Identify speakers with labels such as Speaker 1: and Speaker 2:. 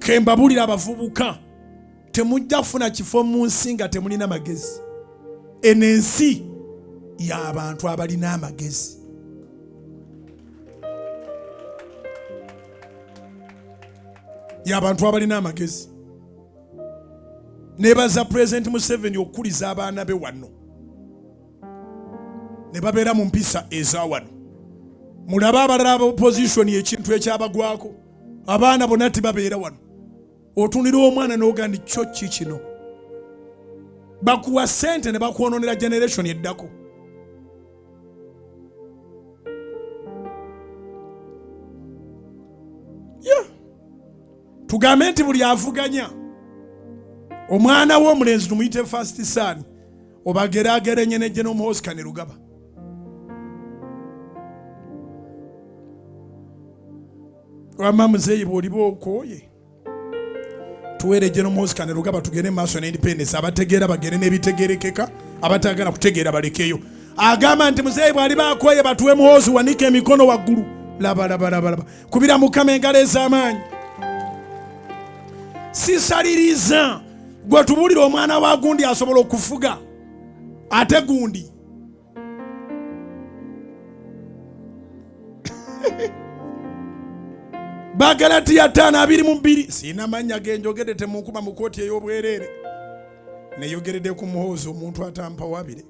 Speaker 1: Kembabulira abavubuka, temujja kufuna kifo mu nsi nga temulina magezi. Eno ensi y'abantu abalina amagezi. Y'abantu abalina amagezi. Nebaza President Museveni okukuliza abaana be wano ne babeera mu mpisa eza wano. Mulabe abalala aba opposition ekintu ekyabagwako, abaana bonna tibabeera wano. Otunira omwana n'oga nti kyo ki kino? Bakuwa ssente ne bakwononera generation eddako. Yeah. Tugambe nti buli avuganya omwana we omulenzi tumuyite first son, obageragerenye ne General Muhoozi Kainerugaba. Wamma muzeeyi bw'oliba okooye tuweere General Muhoozi Kainerugaba tugende mu maaso ne independence. Abategeera bagende n'ebitegeerekeka, abatagala kutegeera balekeyo. Agamba nti muzeeyi bw'aliba akooye batuwe Muhoozi, wanika emikono waggulu. Laba, laba, laba, laba. Kubira Mukama engalo ez'amaanyi. Sisaliriza gwe tubuulira omwana wa gundi asobola okufuga ate gundi. Bagalatiya 5:22. Sirina mannya ge njogedde, temunkuba mu kkooti ey'obwereere. Neyogeredde ku Muhoozi omuntu atampawabire.